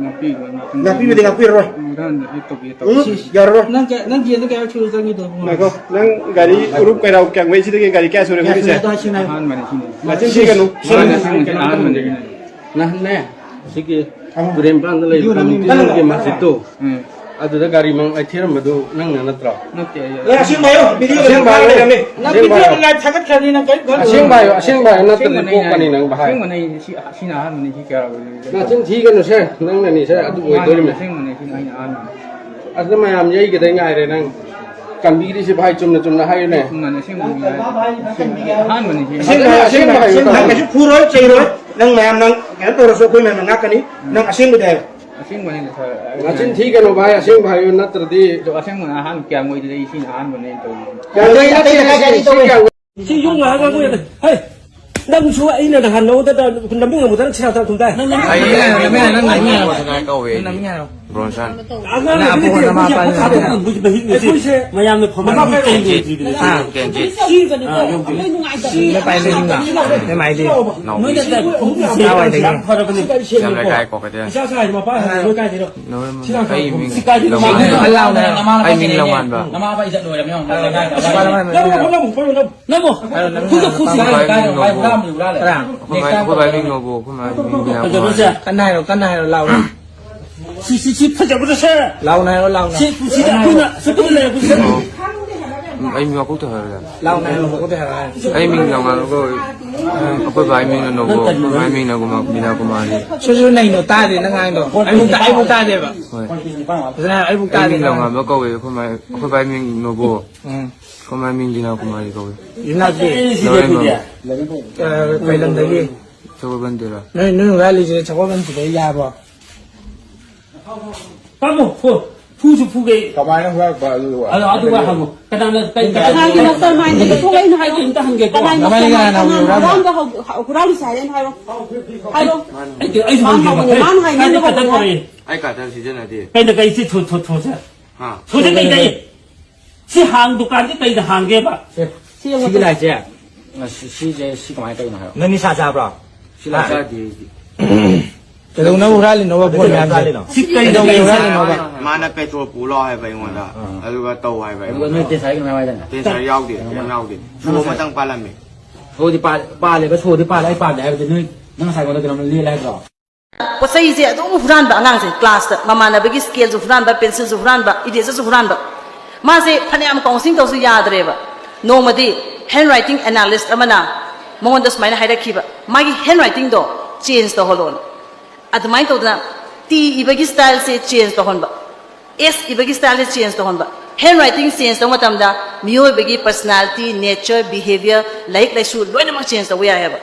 ꯉꯥꯛꯄꯤꯕ, ꯉꯥꯛꯄꯤꯕ꯫ ꯉꯥꯛꯄꯤꯕꯗꯤ ꯉꯥꯛꯄꯤꯔꯔꯣꯏ꯫ ꯃꯊꯪꯗ ꯑꯩ ꯇꯧꯒꯦ, ꯎꯝ, ꯇꯧꯒꯦ꯫ ꯌꯥꯔꯔꯣꯏ꯫ ꯅꯪ ꯀꯌꯥ, ꯅꯪ ꯖꯦꯜꯗ ꯀꯌꯥꯔꯛ ꯁꯨꯔꯦ ꯆꯪꯉꯤꯗꯣ? ꯉꯥꯏꯈꯣ, ꯅꯪ ꯒꯥꯔꯤ ꯎꯔꯨꯞ ꯀꯩꯔꯥꯎ ꯀꯌꯥꯝꯒꯩ ꯁꯤꯗꯒꯤ ꯒꯥꯔꯤ ꯀꯌꯥ ꯁꯨꯔꯦ ꯀꯌꯥ ꯁꯨꯔꯦ ꯍꯧꯖꯤꯛꯁꯦ? ꯑꯗꯣ ꯍꯥꯏꯁꯤ ꯉꯥꯏꯈꯣ꯫ ꯑꯍꯥꯟꯕꯅꯤ ꯁꯤꯅ꯫ ꯅꯆꯤꯟ ꯊꯤꯒꯅꯨ꯫ ꯑꯍꯥꯟꯕꯅꯤ, ꯑꯁꯦꯡꯕꯅꯤ, ꯑꯍꯥꯟꯕꯅꯤ꯫ ꯅꯍꯥꯟꯅꯦ, ꯁꯤꯒꯤ ꯇꯨꯔꯦꯟ ꯃꯄꯥꯟꯗ ꯂꯩꯕ ꯀꯝꯃ꯭ꯌꯨꯅꯤꯇꯤ ꯍꯣꯜꯒꯤ ꯃꯁꯖꯤꯠꯇꯣ, ꯎꯝ꯫ ꯑꯗꯨꯗ ꯒꯥꯔꯤ ꯃꯥꯡ-, ꯊꯤꯔꯝꯕꯗꯨ ꯅꯪꯅ ꯅꯠꯇ꯭ꯔꯣ? ꯅꯠꯇꯦ, ꯑꯩ ꯑꯦ, ꯑꯁꯦꯡꯕ ꯍꯥꯏꯌꯣ, ꯚꯤꯗꯤꯑꯣ ꯑꯁꯦꯡꯕ ꯊꯥꯔ ꯍꯥꯏꯌꯣ꯫ ꯂꯩꯔꯝꯃꯤ꯫ ꯅꯪ ꯑꯁꯦꯡꯕ ꯚꯤꯗꯤꯑꯣ ꯍꯥꯏꯌꯣ꯫ ꯂꯥꯏꯚ ꯊꯥꯒꯠꯈ꯭ꯔꯅꯤ, ꯅꯪ ꯀꯔꯤꯝ ꯈꯜꯂꯨꯅꯨ꯫ ꯑꯁꯦꯡꯕ ꯍꯥꯏꯌꯣ, ꯑꯁꯦꯡꯕ ꯍꯥꯏꯌꯣ, ꯅꯠꯇ꯭ꯔꯗꯤ ꯑꯁꯦꯡꯕꯅꯦ ꯄꯣꯛꯄꯅꯤ ꯍꯥꯏꯁꯦ꯫ ꯅꯪ ꯚꯥꯏ꯫ ꯑꯁꯦꯡꯕꯅꯦ ꯑꯩꯁꯦ ꯁꯤ, ꯁꯤꯅ ꯑꯍꯥꯟꯕꯅꯤ, ꯁꯤ ꯀꯌꯥ ꯑꯣꯏꯔꯦ? ꯅꯆꯤꯟ ꯊꯤꯒꯅꯨꯁꯦ, ꯅꯪꯅꯅꯤꯁꯦ ꯑꯗꯨ ꯃꯥꯅꯦ, ꯑꯣꯏꯗꯣꯔꯤꯃꯤ꯫ ꯑꯁꯦꯡꯕꯅꯦ, ꯁꯤꯅ ꯑꯩꯅ ꯑꯍꯥꯟꯕꯅꯤ꯫ ꯑꯗꯨ ꯃꯌꯥꯝ ꯌꯩꯒꯗꯩ ꯉꯥꯏꯔꯦ ꯅꯪ꯫ ꯀꯟꯕꯤꯔꯤꯁꯤ ꯚꯥꯏ, ꯆꯨꯝꯅ ꯆꯨꯝꯅ ꯍꯥꯏꯌꯨꯅꯦ꯫ ꯆꯨꯝꯅꯅꯦ, ꯑꯁꯦꯡꯕꯅꯤ ꯍꯥꯏꯁꯦ꯫ ꯑꯍꯥꯟꯕꯅꯤ ꯁꯤ꯫ ꯑꯁꯦꯡꯕ ꯍꯥꯏꯌꯣ, ꯑꯁꯦꯡꯕ ꯍꯥꯏꯌꯣ, ꯑꯁꯦꯡꯕ ꯍꯥꯏꯌꯣ꯫ ꯅꯪ ꯀꯩꯁꯨ ꯐꯨꯔꯣꯏ, ꯆꯩꯔꯣꯏ꯫ ꯅꯪ ꯃꯌꯥꯝ ꯅꯪ ꯀꯩꯅꯣ ꯇꯧꯔꯁꯨ ꯑꯩꯈꯣꯏ ꯃꯌꯥꯝꯅ ꯉꯥꯛꯀꯅꯤ꯫ ꯅꯪ ꯑꯁꯦꯡꯕꯗꯤ ꯍꯥꯏꯌꯣ꯫ ꯑꯁꯦꯡꯕꯅꯤ, ꯁꯥꯔ꯫ ꯅꯆꯤꯟ ꯊꯤꯒꯅꯨ ꯚꯥꯏ, ꯑꯁꯦꯡꯕ ꯍꯥꯏꯌꯨ, ꯅꯠꯇ꯭ꯔꯗꯤ꯫ ꯑꯗꯣ ꯑꯁꯦꯡꯕꯅ ꯑꯍꯥꯟꯕ ꯀꯌꯥꯝ ꯑꯣꯏꯗꯅ ꯑꯩ ꯁꯤꯅ ꯑꯍꯥꯟꯕꯅꯦ ꯑꯩꯅ ꯇꯧꯔꯤꯁꯦ꯫ ꯀꯌꯥꯝ ꯑꯇꯩ, ꯑꯇꯩ ꯂꯩꯀꯥꯏꯗꯤ ꯇꯧꯋꯦ꯫ ꯁꯤ ꯌꯨꯝ ꯉꯥꯏꯍꯥꯛ ꯉꯥꯏꯈꯣ꯫ ꯍꯩ! ꯅꯪꯁꯨ ꯑꯩꯅ ꯅꯍꯥꯟ ꯅꯉꯣꯟꯗ ꯅꯝꯕꯤꯡ ꯑꯃꯨꯛꯇꯪ ꯁꯤꯔꯥꯛꯇ ꯊꯨꯝ ꯇꯥꯏ꯫ ꯑꯩ, ꯑꯩ, ꯑꯩ, ꯅꯪ ꯅꯃꯤꯡ ꯍꯥꯏꯔꯣ꯫ ꯀꯧꯋꯦ ꯑꯩꯗꯤ꯫ ꯅꯪ ꯅꯃꯤꯡ ꯍꯥꯏꯔꯣ꯫ ꯕ꯭ꯔꯣꯟꯁꯟ꯫ ꯑꯉꯥꯡ ꯑꯗꯨꯗꯤ ꯑꯩꯈꯣꯏꯁꯦ ꯃꯌꯥꯝꯅ ꯐꯝꯃꯤꯟꯅꯕ ꯀꯦꯟꯖꯤꯠ꯫ ꯀꯦꯟꯖꯤꯠ꯫ ꯅꯣꯏ ꯅꯨꯡꯉꯥꯏꯇꯕ꯫ ꯅꯣꯏ ꯃꯥꯏꯗꯤ꯫ ꯅꯣꯏꯅ ꯀꯥꯏꯋꯥꯏꯗꯒꯤ? ꯌꯥꯝ ꯂꯩꯀꯥꯏ ꯀꯣ ꯀꯩꯗꯧꯔꯦ? ꯏꯆꯥ ꯆꯥꯏ ꯃꯄꯥ ꯍꯥꯏꯔ ꯂꯣꯏ ꯀꯥꯏꯗꯩꯅꯣ? ꯅꯣꯏ ꯁꯤ ꯂꯥꯡ ꯑꯩ ꯃꯤꯡ ꯁꯤ ꯀꯥꯏꯗꯩꯅꯣ? ꯂꯧ ꯃꯥꯟꯕ꯫ ꯑꯩ ꯃꯤꯡ ꯂꯧ ꯃꯥꯟꯕ꯫ ꯅꯃꯥ ꯏꯖꯠ ꯂꯣꯏꯔꯝꯃꯦ ꯌꯦꯡꯉꯣ꯫ ꯅꯃꯣ, ꯅꯃꯣ, ꯅꯃꯣ꯫ ꯍꯥꯏꯔꯣ, ꯅꯃꯤꯡ ꯍꯥꯏꯔꯣ꯫ ꯈꯨꯠꯇ ꯈꯨꯠꯁꯤ ꯍꯥꯏꯔꯣ, ꯍꯥꯏꯔꯣ, ꯍꯥꯏꯔꯣ, ꯍꯥꯏꯔꯣ꯫ ꯀꯅꯥ? ꯑꯩꯈꯣꯏ ꯃꯥꯏ, ꯑꯩꯈꯣꯏ ꯃꯥꯏ ꯃꯤꯡ ꯅꯣꯕꯨ, ꯑꯩꯈꯣꯏ ꯃꯥꯏ ꯃꯤꯡ ꯕꯤꯅꯥ ꯀꯨꯃꯥꯔ꯫ ꯐꯖꯕꯁꯦ꯫ ꯀꯟꯅ ꯍꯥꯏꯔꯣ, ꯀꯟꯅ ꯍꯥꯏꯔꯣ, ꯂꯥꯎꯅ꯫ ꯁꯤ, ꯁꯤ, ꯁꯤ ꯐꯖꯕꯗꯣ ꯁꯦ꯫ ꯂꯥꯎꯅ ꯍꯥꯏꯔꯣ, ꯂꯥꯎꯅ꯫ ꯁꯤ, ꯁꯤ ꯑꯩꯈꯣꯏꯅ ꯁꯤ ꯄꯨꯟꯅ ꯂꯩꯔꯛꯄꯁꯦ꯫ ꯑꯩ ꯃꯤ ꯋꯥꯀꯣꯛꯇ ꯍꯥꯏꯔꯒ ꯂꯥꯎꯅ ꯍꯥꯏꯔꯣ, ꯃꯀꯣꯛꯇ ꯍꯥꯏꯔꯣ ꯍꯥꯏꯔꯣ꯫ ꯑꯩ ꯃꯤꯡ ꯂꯥꯎꯅ ꯀꯧꯏ꯫ ꯑꯩꯈꯣꯏ ꯕꯥꯏ ꯃꯤꯡꯅ ꯅꯣꯕꯣ, ꯑꯩꯈꯣꯏ ꯃꯥꯏ ꯃꯤꯡꯅ ꯒꯣꯃꯥ-, ꯃꯤꯅꯥ ꯀꯨꯃꯥꯔꯤ꯫ ꯁꯨꯁꯨ ꯅꯩꯅꯣ, ꯇꯥꯗꯦ ꯅꯪ ꯍꯥꯏꯗꯣ꯫ ꯑꯩꯕꯨꯛ ꯇꯥ-, ꯑꯩꯕꯨꯛ ꯇꯥꯗꯦꯕ꯫ ꯍꯣꯏ꯫ ꯐꯖꯅ ꯍꯥꯏꯔꯣ, ꯑꯩꯕꯨꯛ ꯑꯩ ꯇꯥꯗꯦ ꯃꯤꯡ ꯅꯪ ꯍꯥꯏꯗꯣ꯫ ꯂꯥꯎꯅꯕ ꯀꯧꯏ꯫ ꯑꯩꯈꯣꯏ ꯃꯥꯏ, ꯑꯩꯈꯣꯏ ꯕꯥꯏ ꯃꯤꯡ ꯅꯣꯕꯣ꯫ ꯎꯝ꯫ ꯑꯩꯈꯣꯏ ꯃꯥꯏ ꯃꯤꯡ ꯂꯤꯅꯥ ꯀꯨꯃꯥꯔꯤ ꯀꯧꯏ꯫ ꯌꯨꯝꯅꯥꯛꯇꯤ? ꯂꯧꯔꯦꯟꯕꯝ꯫ ꯑ, ꯀꯩ ꯂꯝꯗꯒꯤ? ꯁꯒꯣꯜꯕꯟꯗꯩꯔꯣ? ꯅꯣꯏ, ꯅꯣꯏ ꯍꯨꯔꯥꯜꯂꯤꯁꯦ ꯁꯒꯣꯜꯕꯟ ꯁꯤꯗꯩ ꯌꯥꯕ꯭ꯔꯣ? ꯀꯔꯝꯕ ꯐꯨ-, ꯐꯨꯁꯨ ꯐꯨꯒꯦ꯫ ꯀꯃꯥꯏꯅ ꯍꯨꯔꯥꯟꯕ ꯑꯗꯨ ꯑꯗꯣ ꯑꯗꯨꯒ ꯍꯪꯉꯨ꯫ ꯀꯅꯥꯅ ꯀꯩ ꯀꯅꯥꯒꯤꯅꯣ ꯀꯔꯝꯍꯥꯏꯅ ꯊꯣꯛꯂꯛꯏꯅꯣ ꯍꯥꯏꯔꯣ? ꯑꯩ ꯑꯝꯇ ꯍꯪꯒꯦꯀꯣ꯫ ꯀꯅꯥꯒꯤꯅꯣ ꯅꯕꯥꯅꯤ ꯀꯅꯥꯅ ꯀꯅꯥꯅ ꯍꯧꯔꯤꯅꯣ? ꯍꯨꯔꯥꯟꯕ ꯍꯧ-, ꯍꯨꯔꯥꯜꯂꯤꯁꯦ ꯍꯥꯏꯔꯦꯅ ꯍꯥꯏꯔꯣ? ꯍꯥꯏꯔꯣ꯫ ꯑꯩ, ꯑꯩꯁꯨ ꯃꯥ ꯍꯪꯒꯦꯕ꯫ ꯍꯧꯕꯅꯦ, ꯃꯥꯅ ꯍꯥꯏꯅꯤꯡꯕ ꯀꯗꯥꯏꯗ ꯍꯧꯕꯅꯦ꯫ ꯄꯣꯔꯛꯏ? ꯑꯩ ꯀꯥꯇꯔ ꯁꯤꯖꯤꯟꯅꯗꯦ꯫ ꯀꯩꯅ ꯀꯩ ꯁꯤ ꯊꯣ-, ꯊꯣ-, ꯊꯣꯁꯦ? ꯍꯥ? ꯊꯣꯁꯦ ꯀꯩ ꯀꯩ? ꯁꯤ ꯍꯥꯡ ꯗꯨꯀꯥꯟꯁꯦ ꯀꯩꯗ ꯍꯥꯡꯒꯦꯕ? ꯁꯦ, ꯁꯤ ꯌꯦꯡꯉꯣ꯫ ꯁꯤꯒꯤ ꯂꯥꯏꯠꯁꯦ, ꯑ, ꯁꯤ-, ꯁꯤꯁꯦ ꯁꯤ ꯀꯃꯥꯏꯅ ꯇꯧꯔꯤꯅꯣ ꯍꯥꯏꯔꯣ? ꯅꯪ ꯅꯤꯁꯥ ꯆꯥꯕ꯭ꯔꯣ? ꯁꯤ ꯂꯥꯏꯠꯁꯦ ꯆꯥꯗꯦ ꯑꯩꯗꯤ꯫ ꯀꯩꯗꯧꯅꯕ ꯍꯨꯔꯥꯜꯂꯤꯅꯣꯕ ꯐꯣꯟ ꯃꯌꯥꯝꯁꯦ? ꯍꯨꯔꯥꯜꯂꯤꯅꯣ? ꯁꯤ ꯀꯩꯗ ꯀꯩꯗꯧꯕ ꯀꯩ ꯍꯨꯔꯥꯜꯂꯤꯅꯣꯕ? ꯃꯥꯅ ꯄꯦꯇ꯭ꯔꯣꯜ ꯄꯨ ꯂꯥꯛꯑꯣ ꯍꯥꯏꯕ ꯑꯩꯉꯣꯟꯗ꯫ ꯑꯗꯨꯒ ꯇꯧ ꯍꯥꯏꯕ ꯑꯗꯨꯒ ꯑꯩꯉꯣꯟꯗ꯫ ꯅꯣꯏ ꯇꯦꯁꯥꯏꯒꯤ ꯀꯃꯥꯏꯅ ꯇꯧꯔꯤꯅꯣ? ꯇꯦꯟꯁꯔ ꯌꯥꯎꯗꯦ, ꯀꯩꯝ ꯌꯥꯎꯗꯦ꯫ ꯁꯣ ꯑꯃꯇꯪ ꯄꯥꯜꯂꯝꯃꯤ꯫ ꯁꯣꯗꯤ ꯄꯥꯜ-, ꯄꯥꯜꯂꯦꯕ, ꯁꯣꯗꯤ ꯄꯥꯜꯂꯦ, ꯑꯩ ꯄꯥꯝꯗꯦ ꯍꯥꯏꯕꯗꯤ ꯅꯣꯏ, ꯅꯪ ꯉꯁꯥꯏ ꯑꯩꯉꯣꯟꯗ ꯀꯩꯅꯣꯝ ꯂꯦꯜꯂꯦ ꯍꯥꯏꯗ꯭ꯔꯣ? ꯄꯣꯠ ꯆꯩꯁꯦ ꯑꯗꯨꯝ ꯍꯨꯔꯥꯟꯕ ꯑꯉꯥꯡꯁꯦ ꯀ꯭ꯂꯥꯁꯇ ꯃꯃꯥꯟꯅꯕꯒꯤ ꯁ꯭ꯀꯦꯜꯁꯨ ꯍꯨꯔꯥꯟꯕ, ꯄꯦꯟꯁꯤꯜꯁꯨ ꯍꯨꯔꯥꯟꯕ, ꯏꯔꯦꯖꯔꯁꯨ ꯍꯨꯔꯥꯟꯕ꯫ ꯃꯥꯁꯦ ꯐꯅꯌꯥꯝ ꯀꯥꯎꯟꯁꯤꯂꯤꯡ ꯇꯧꯁꯨ ꯌꯥꯗ꯭ꯔꯦꯕ꯫ ꯅꯣꯡꯃꯗꯤ ꯍꯦꯟ ꯔꯥꯏꯇꯤꯡ ꯑꯦꯅꯥꯂꯤꯁ ꯑꯃꯅ ꯃꯉꯣꯟꯗ ꯁꯨꯃꯥꯏꯅ ꯍꯥꯏꯔꯛꯈꯤꯕ, ꯃꯥꯒꯤ ꯍꯦꯟ ꯔꯥꯏꯇꯤꯡꯗꯣ ꯆꯦꯟꯖ ꯇꯧꯍꯜꯂꯣꯅ꯫ ꯑꯗꯨꯃꯥꯏꯅ ꯇꯧꯗꯅ ꯇꯤ ꯏꯕꯒꯤ ꯁ꯭ꯇꯥꯏꯜꯁꯦ ꯆꯦꯟꯖ ꯇꯧꯍꯟꯕ, ꯑꯦꯁ ꯏꯕꯒꯤ ꯁ꯭ꯇꯥꯏꯜꯁꯦ ꯆꯦꯟꯖ ꯇꯧꯍꯟꯕ꯫ ꯍꯦꯟ ꯔꯥꯏꯇꯤꯡ ꯆꯦꯟꯖ ꯇꯧꯕ ꯃꯇꯝꯗ ꯃꯤꯑꯣꯏꯕꯒꯤ ꯄꯔꯁꯅꯥꯂꯤꯇꯤ, ꯅꯦꯆꯔ, ꯕꯤꯍꯦꯕꯤꯌꯔ, ꯂꯥꯏꯔꯤꯛ ꯂꯥꯏꯁꯨ ꯂꯣꯏꯅꯃꯛ ꯆꯦꯟꯖ ꯇꯧꯕ ꯌꯥꯏ ꯍꯥꯏꯕ꯫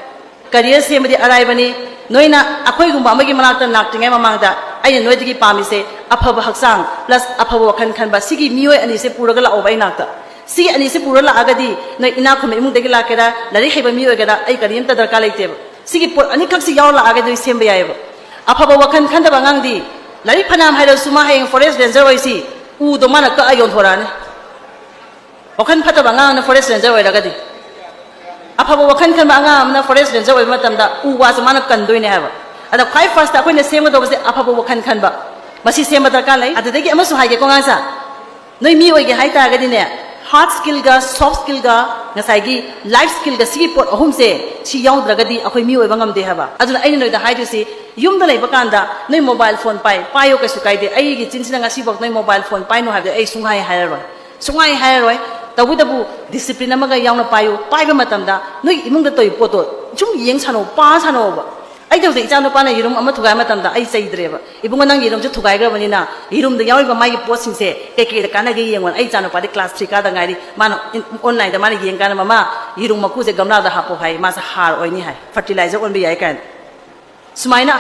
ꯀꯔꯤꯌꯔ ꯁꯦꯝꯕꯗꯤ ꯑꯔꯥꯏꯕꯅꯤ꯫ ꯅꯣꯏꯅ ꯑꯩꯈꯣꯏꯒꯨꯝꯕ ꯑꯃꯒꯤ ꯃꯅꯥꯛꯇ ꯂꯥꯛꯇ꯭ꯔꯤꯉꯩ ꯃꯃꯥꯡꯗ ꯑꯩꯅ ꯅꯣꯏꯗꯒꯤ ꯄꯥꯝꯃꯤꯁꯦ ꯑꯐꯕ ꯍꯛꯆꯥꯡ plus ꯑꯐꯕ ꯋꯥꯈꯜ ꯈꯟꯕ, ꯁꯤꯒꯤ ꯃꯤꯑꯣꯏ ꯑꯅꯤꯁꯦ ꯄꯨꯔꯒ ꯂꯥꯛꯑꯣꯕ ꯑꯩ ꯅꯥꯛꯇ꯫ ꯁꯤꯒꯤ ꯑꯅꯤꯁꯦ ꯄꯨꯔ ꯂꯥꯛꯑꯒꯗꯤ ꯅꯣꯏ ꯏꯅꯥꯛ ꯈꯨꯟꯕ ꯏꯃꯨꯡꯗꯒꯤ ꯂꯥꯛꯀꯦꯔꯥ, ꯂꯥꯏꯔꯤꯛ ꯍꯩꯕ ꯃꯤ ꯑꯣꯏꯒꯦꯔꯥ, ꯑꯩ ꯀꯔꯤꯝꯇ ꯗꯔꯀꯥꯔ ꯂꯩꯇꯦꯕ꯫ ꯁꯤꯒꯤ ꯄꯣꯠ ꯑꯅꯤꯈꯛꯁꯤ ꯌꯥꯎꯔ ꯂꯥꯛꯑꯒꯗꯤ ꯅꯣꯏ ꯁꯦꯝꯕ ꯌꯥꯏꯑꯕ꯫ ꯑꯐꯕ ꯋꯥꯈꯜ ꯈꯟꯗꯕ ꯑꯉꯥꯡꯗꯤ ꯂꯥꯏꯔꯤꯛ ꯐꯅꯌꯥꯝ ꯍꯩꯔꯁꯨ ꯃꯥ ꯍꯌꯦꯡ ꯐꯣꯔꯦꯁ ꯔꯦꯟꯖꯔ ꯑꯣꯏꯁꯤ ꯎꯗꯣ ꯃꯥꯅ ꯀꯛꯑ ꯌꯣꯟꯊꯣꯔꯛꯑꯅꯤ꯫ ꯋꯥꯈꯜ ꯐꯠꯇꯕ ꯑꯉꯥꯡ ꯑꯃꯅ ꯐꯣꯔꯦꯁ ꯔꯦꯟꯖꯔ ꯑꯣꯏꯔꯒꯗꯤ, ꯑꯐꯕ ꯋꯥꯈꯜ ꯈꯟꯕ ꯑꯉꯥꯡ ꯑꯃꯅ ꯐꯣꯔꯦꯁ ꯔꯦꯟꯖꯔ ꯑꯣꯏꯕ ꯃꯇꯝꯗ ꯎ ꯋꯥꯁꯦ ꯃꯥꯅ ꯀꯟꯗꯣꯏꯅꯦ ꯍꯥꯏꯕ꯫ ꯑꯗ ꯈ꯭ꯋꯥꯏ ꯐꯥꯔꯁꯇ ꯑꯩꯈꯣꯏꯅ ꯁꯦꯝꯒꯗꯧꯕꯁꯦ ꯑꯐꯕ ꯋꯥꯈꯜ ꯈꯟꯕ, ꯃꯁꯤ ꯁꯦꯝꯕ ꯗꯔꯀꯥꯔ ꯂꯩ꯫ ꯑꯗꯨꯗꯒꯤ ꯑꯃꯁꯨ ꯍꯥꯏꯒꯦꯀꯣ ꯑꯉꯥꯡꯁꯥ, ꯅꯣꯏ ꯃꯤ ꯑꯣꯏꯒꯦ ꯍꯥꯏꯇꯥꯔꯒꯗꯤꯅꯦ, ꯍꯥꯔꯠ ꯁ꯭ꯀꯤꯜꯒ ꯁꯣꯐ ꯁ꯭ꯀꯤꯜꯒ ꯉꯁꯥꯏꯒꯤ ꯂꯥꯏꯐ ꯁ꯭ꯀꯤꯜꯒ ꯁꯤꯒꯤ ꯄꯣꯠ ꯑꯍꯨꯝꯁꯦ ꯁꯤ ꯌꯥꯎꯗ꯭ꯔꯒꯗꯤ ꯑꯩꯈꯣꯏ ꯃꯤ ꯑꯣꯏꯕ ꯉꯝꯗꯦ ꯍꯥꯏꯕ꯫ ꯑꯗꯨꯅ ꯑꯩꯅ ꯅꯣꯏꯗ ꯍꯥꯏꯗꯣꯏꯁꯤ, ꯌꯨꯝꯗ ꯂꯩꯕ ꯀꯥꯟꯗ ꯅꯣꯏ ꯃꯣꯕꯥꯏꯜ ꯐꯣꯟ ꯄꯥꯏ, ꯄꯥꯏꯌꯣ, ꯀꯩꯁꯨ ꯀꯥꯏꯗꯦ꯫ ꯑꯩꯒꯤ ꯆꯤꯟꯁꯤꯅ ꯉꯁꯤꯐꯥꯎ ꯅꯣꯏ ꯃꯣꯕꯥꯏꯜ ꯐꯣꯟ ꯄꯥꯏꯅꯣ ꯍꯥꯏꯕꯗꯤ ꯑꯩ ꯁꯨꯡꯍꯥꯏ ꯍꯥꯏꯔꯔꯣꯏ, ꯁꯨꯡꯍꯥꯏ ꯍꯥꯏꯔꯔꯣꯏ꯫ ꯇꯧꯕꯇꯕꯨ ꯗꯤꯁꯤꯄ꯭ꯂꯤꯟ ꯑꯃꯒ ꯌꯥꯎꯅ ꯄꯥꯏꯌꯨ꯫ ꯄꯥꯏꯕ ꯃꯇꯝꯗ ꯅꯣꯏ ꯏꯃꯨꯡꯗ ꯇꯧꯔꯤꯕ ꯄꯣꯠꯇꯣ ꯁꯨꯝ ꯌꯦꯡ ꯁꯥꯟꯅꯧ, ꯄꯥ ꯁꯥꯟꯅꯧꯕ꯫ ꯑꯩ ꯇꯧꯗꯦ, ꯏꯆꯥ ꯅꯨꯄꯥꯅ ꯌꯦꯔꯨꯝ ꯑꯃ ꯊꯨꯒꯥꯏꯕ ꯃꯇꯝꯗ ꯑꯩ ꯆꯩꯗ꯭ꯔꯦꯕ, "ꯏꯕꯨꯡꯉꯣ, ꯅꯪ ꯌꯦꯔꯨꯝꯁꯦ ꯊꯨꯒꯥꯏꯈ꯭ꯔꯕꯅꯤꯅ ꯌꯦꯔꯨꯝꯗ ꯌꯥꯎꯔꯤꯕ ꯃꯥꯒꯤ ꯄꯣꯠꯁꯤꯡꯁꯦ ꯀꯩꯀꯩꯗ ꯀꯥꯟꯅꯒꯦ ꯌꯦꯡꯉꯣ"꯫ ꯑꯩ ꯏꯆꯥ ꯅꯨꯄꯥꯗꯤ ꯀ꯭ꯂꯥꯁ ꯊ꯭ꯔꯤ ꯀꯥꯗ ꯉꯥꯏꯔꯤ, ꯃꯥꯅ ꯑꯣꯟꯂꯥꯏꯟꯗ ꯃꯥꯅ ꯌꯦꯡꯀꯥꯟꯗ, "ꯃꯃꯥ, ꯌꯦꯔꯨꯝ ꯃꯀꯨꯁꯦ ꯒꯝꯂꯥꯗ ꯍꯥꯞꯄꯣ" ꯍꯥꯏ, ꯃꯥꯁꯦ ꯍꯥꯔ ꯑꯣꯏꯅꯤ ꯍꯥꯏ, ꯐꯔꯇꯤꯂꯥꯏꯖꯔ ꯑꯣꯟꯕ ꯌꯥꯏ ꯀꯥꯏꯅ꯫ ꯁꯨꯃꯥꯏꯅ꯫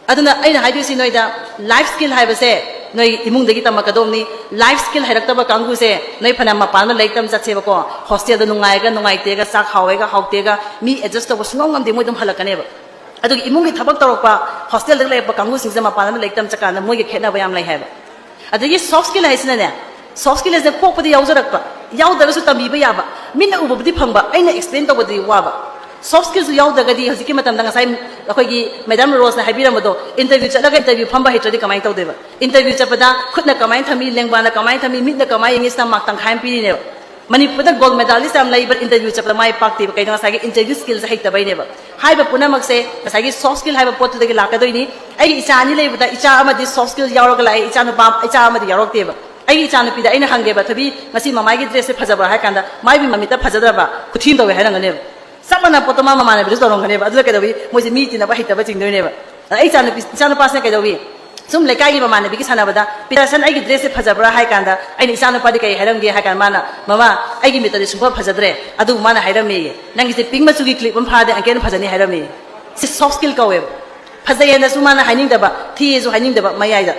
ꯑꯗꯨꯅ ꯑꯩꯅ ꯍꯥꯏꯗꯣꯏꯁꯤ ꯅꯣꯏꯗ, ꯂꯥꯏꯐ ꯁ꯭ꯀꯤꯜ ꯍꯥꯏꯕꯁꯦ ꯅꯣꯏ ꯏꯃꯨꯡꯗꯒꯤ ꯇꯝꯃꯛꯀꯗꯧꯕꯅꯤ꯫ ꯂꯥꯏꯐ ꯁ꯭ꯀꯤꯜ ꯍꯩꯔꯛꯇꯕ ꯀꯥꯡꯕꯨꯁꯦ ꯅꯣꯏ ꯐꯅꯌꯥꯝ ꯃꯄꯥꯟ ꯑꯃ ꯂꯥꯏꯔꯤꯛ ꯇꯝ ꯆꯠꯁꯦꯕꯀꯣ, ꯍꯣꯁꯇꯦꯜꯗ ꯅꯨꯡꯉꯥꯏꯒ ꯅꯨꯡꯉꯥꯏꯇꯦꯒ, ꯆꯥꯛ ꯍꯥꯎꯋꯦꯒ ꯍꯥꯎꯇꯦꯒ, ꯃꯤ ꯑꯦꯗꯖꯁ ꯇꯧꯕ ꯁꯨꯡꯉꯝ ꯉꯝꯗꯦ, ꯃꯣꯏ ꯑꯗꯨꯝ ꯍꯜꯂꯛꯀꯅꯦꯕ꯫ ꯑꯗꯨꯒ ꯏꯃꯨꯡꯒꯤ ꯊꯕꯛ ꯇꯧꯔꯛꯄ, ꯍꯣꯁꯇꯦꯜꯗ ꯂꯩꯔꯛꯄ ꯀꯥꯡꯕꯨꯁꯤꯡꯁꯦ ꯃꯄꯥꯟ ꯂꯝꯗ ꯂꯥꯏꯔꯤꯛ ꯇꯝ ꯆꯠꯀꯥꯟꯗ ꯃꯣꯏꯒ ꯈꯦꯠꯅꯕ ꯌꯥꯝ ꯂꯩ ꯍꯥꯏꯕ꯫ ꯑꯗꯒꯤ ꯁꯣꯐ ꯁ꯭ꯀꯤꯜ ꯍꯥꯏꯁꯤꯅꯅꯦ, ꯁꯣꯐ ꯁ꯭ꯀꯤꯜ ꯍꯥꯏꯁꯤꯅ ꯄꯣꯛꯄꯗ ꯌꯥꯎꯖꯔꯛꯄ, ꯌꯥꯎꯗ꯭ꯔꯒꯁꯨ ꯇꯝꯕꯤꯕ ꯌꯥꯕ, ꯃꯤꯠꯅ ꯎꯕꯕꯨꯗꯤ ꯐꯪꯕ, ꯑꯩꯅ ꯑꯦꯛꯁꯄ꯭ꯂꯦꯟ ꯇꯧꯕꯗꯤ ꯋꯥꯕ꯫ ꯁꯣꯐ ꯁ꯭ꯀꯤꯜꯁꯨ ꯌꯥꯎꯗ꯭ꯔꯒꯗꯤ ꯍꯧꯖꯤꯛꯀꯤ ꯃꯇꯝꯗ ꯉꯁꯥꯏ ꯑꯩꯈꯣꯏꯒꯤ ꯃꯦꯗꯥꯝ ꯔꯣꯁꯅ ꯍꯥꯏꯕꯤꯔꯝꯕꯗꯣ, ꯏꯟꯇꯔꯚ꯭ꯌꯨ ꯆꯠꯂꯒ ꯏꯟꯇꯔꯚ꯭ꯌꯨ ꯐꯝꯕ ꯍꯩꯇ꯭ꯔꯗꯤ ꯀꯃꯥꯏꯅ ꯇꯧꯗꯣꯏꯕ? ꯏꯟꯇꯔꯚ꯭ꯌꯨ ꯆꯠꯄꯗ ꯈꯨꯠꯅ ꯀꯃꯥꯏꯅ ꯊꯝꯃꯤ, ꯂꯦꯡꯕꯥꯅ ꯀꯃꯥꯏꯅ ꯊꯝꯃꯤ, ꯃꯤꯠꯅ ꯀꯃꯥꯏꯅ ꯌꯦꯡꯉꯤ, ꯁꯤꯅ ꯃꯥꯔꯛ ꯇꯪꯈꯥꯏ ꯑꯃ ꯄꯤꯔꯤꯅꯦꯕ꯫ ꯃꯅꯤꯄꯨꯔꯗ ꯒꯣꯜ ꯃꯦꯗꯥꯂꯤꯁ ꯌꯥꯝ ꯂꯩꯕ, ꯏꯟꯇꯔꯚ꯭ꯌꯨ ꯆꯠꯄꯗ ꯃꯥꯏ ꯄꯥꯛꯇꯦꯕ꯫ ꯀꯩꯅꯣ? ꯉꯁꯥꯏꯒꯤ ꯏꯟꯇꯔꯚ꯭ꯌꯨ ꯁ꯭ꯀꯤꯜꯁꯦ ꯍꯩꯇꯕꯩꯅꯦꯕ꯫ ꯍꯥꯏꯔꯤꯕ ꯄꯨꯝꯅꯃꯛꯁꯦ ꯉꯁꯥꯏꯒꯤ ꯁꯣꯐ ꯁ꯭ꯀꯤꯜ ꯍꯥꯏꯕ ꯄꯣꯠꯇꯨꯗꯒꯤ ꯂꯥꯛꯀꯗꯣꯏꯅꯤ꯫ ꯑꯩꯒꯤ ꯏꯆꯥ ꯑꯅꯤ ꯂꯩꯕꯗ, ꯏꯆꯥ ꯑꯃꯗꯤ ꯁꯣꯐ ꯁ꯭ꯀꯤꯜ ꯌꯥꯎꯔꯒ ꯂꯥꯛꯑꯦ, ꯏꯆꯥ ꯅꯨꯄꯥ, ꯏꯆꯥ ꯑꯃꯗꯤ ꯌꯥꯎꯔꯛꯇꯦꯕ꯫ ꯑꯩꯒꯤ ꯏꯆꯥ ꯅꯨꯄꯤꯗ ꯑꯩꯅ ꯍꯪꯒꯦꯕ, "ꯊꯣꯏꯕꯤ, ꯉꯁꯤ ꯃꯃꯥꯒꯤ ꯗ꯭ꯔꯦꯁꯁꯦ ꯐꯖꯕ꯭ꯔꯥ?" ꯍꯥꯏ ꯀꯥꯟꯗ, ꯃꯥꯏ ꯃꯃꯤꯠꯇ ꯐꯖꯗ꯭ꯔꯕ ꯈꯨꯊꯤ ꯑꯃ ꯇꯧꯋꯦ ꯍꯥꯏꯔꯝꯒꯅꯦꯕ꯫ ꯆꯞ ꯃꯥꯟꯅꯕ ꯄꯣꯠꯇꯣ ꯃꯥ ꯃꯃꯥꯟꯅꯕꯤꯗꯁꯨ ꯇꯧꯔꯝꯒꯅꯦꯕ꯫ ꯑꯗꯨꯗ ꯀꯩꯗꯧꯋꯤ? ꯃꯣꯏꯁꯦ ꯃꯤ ꯇꯤꯟꯅꯕ ꯍꯩꯇꯕ ꯆꯤꯡꯗꯣꯏꯅꯦꯕ꯫ ꯑꯗ ꯑꯩ ꯏꯆꯥꯅꯨꯄꯤ, ꯏꯆꯥꯅꯨꯄꯥꯁꯤꯅ ꯀꯩꯗꯧꯋꯤ? ꯁꯨꯝ ꯂꯩꯀꯥꯏꯒꯤ ꯃꯃꯥꯟꯅꯕꯤꯒꯤ ꯁꯥꯟꯅꯕꯗ, "ꯄꯤꯇꯔꯁꯟ, ꯑꯩꯒꯤ ꯗ꯭ꯔꯦꯁꯁꯦ ꯐꯖꯕ꯭ꯔꯥ?" ꯍꯥꯏ ꯀꯥꯟꯗ, ꯑꯩꯅ ꯏꯆꯥꯅꯨꯄꯥꯗꯤ ꯀꯩ ꯍꯥꯏꯔꯝꯒꯦ ꯍꯥꯏ ꯀꯥꯟꯗ, "ꯃꯃꯥ, ꯑꯩꯒꯤ ꯃꯤꯠꯇꯗꯤ ꯁꯨꯡꯐ ꯐꯖꯗ꯭ꯔꯦ, ꯑꯗꯨꯕꯨ ꯃꯥꯅ ꯍꯥꯏꯔꯝꯃꯦꯌꯦ, 'ꯅꯪꯒꯤꯁꯦ ꯄꯤꯡ ꯃꯆꯨꯒꯤ ꯀ꯭ꯂꯤꯞ ꯑꯃ ꯐꯥꯔꯗꯤ ꯑꯃꯨꯛꯀ ꯍꯦꯟꯅ ꯐꯖꯅꯤ' ꯍꯥꯏꯔꯝꯃꯦꯌꯦ"꯫ ꯁꯤ ꯁꯣꯐ ꯁ꯭ꯀꯤꯜ ꯀꯧꯋꯦꯕ꯫ ꯐꯖꯩ ꯍꯥꯏꯅꯁꯨ ꯃꯥꯅ ꯍꯥꯏꯅꯤꯡꯗꯕ, ꯊꯤꯌꯦꯁꯨ ꯍꯥꯏꯅꯤꯡꯗꯕ ꯃꯌꯥꯏꯗ꯫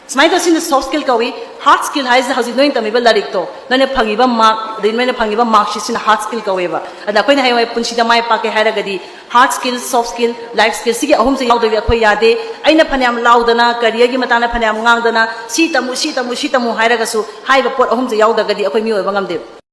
ꯁꯨꯃꯥꯏꯅ ꯇꯧ, ꯁꯤꯅ ꯁꯣꯐ ꯁ꯭ꯀꯤꯜ ꯀꯧꯏ꯫ ꯍꯥꯔꯗ ꯁ꯭ꯀꯤꯜ ꯍꯥꯏꯁꯤꯅ ꯍꯧꯖꯤꯛ ꯅꯣꯏꯅ ꯇꯝꯃꯤꯕ ꯂꯥꯏꯔꯤꯛꯇꯣ, ꯅꯣꯏꯅ ꯐꯪꯉꯤꯕ ꯃꯥꯔꯛ, ꯑꯗꯩ ꯅꯣꯏꯅ ꯐꯪꯉꯤꯕ ꯃꯥꯔꯛꯁꯤꯠꯁꯤꯅ ꯍꯥꯔꯗ ꯁ꯭ꯀꯤꯜ ꯀꯧꯋꯦꯕ꯫ ꯑꯗ ꯑꯩꯈꯣꯏꯅ ꯍꯌꯦꯡꯋꯥꯏ ꯄꯨꯟꯁꯤꯗ ꯃꯥꯏ ꯄꯥꯛꯀꯦ ꯍꯥꯏꯔꯒꯗꯤ ꯍꯥꯔꯗ ꯁ꯭ꯀꯤꯜ, ꯁꯣꯐ ꯁ꯭ꯀꯤꯜ, ꯂꯥꯏꯐ ꯁ꯭ꯀꯤꯜ, ꯁꯤꯒꯤ ꯑꯍꯨꯝꯁꯦ ꯌꯥꯎꯗ꯭ꯔꯗꯤ ꯑꯩꯈꯣꯏ ꯌꯥꯗꯦ꯫ ꯑꯩꯅ ꯐꯅꯌꯥꯝ ꯂꯥꯎꯗꯅ, ꯀꯔꯤꯌꯔꯒꯤ ꯃꯇꯥꯡꯗ ꯐꯅꯌꯥꯝ ꯉꯥꯡꯗꯅ, "ꯁꯤ ꯇꯝꯃꯨ, ꯁꯤ ꯇꯝꯃꯨ, ꯁꯤ ꯇꯝꯃꯨ" ꯍꯥꯏꯔꯒꯁꯨ ꯍꯥꯏꯔꯤꯕ ꯄꯣꯠ ꯑꯍꯨꯝꯁꯦ ꯌꯥꯎꯗ꯭ꯔꯒꯗꯤ ꯑꯩꯈꯣꯏ ꯃꯤ ꯑꯣꯏꯕ ꯉꯝꯗꯦꯕ꯫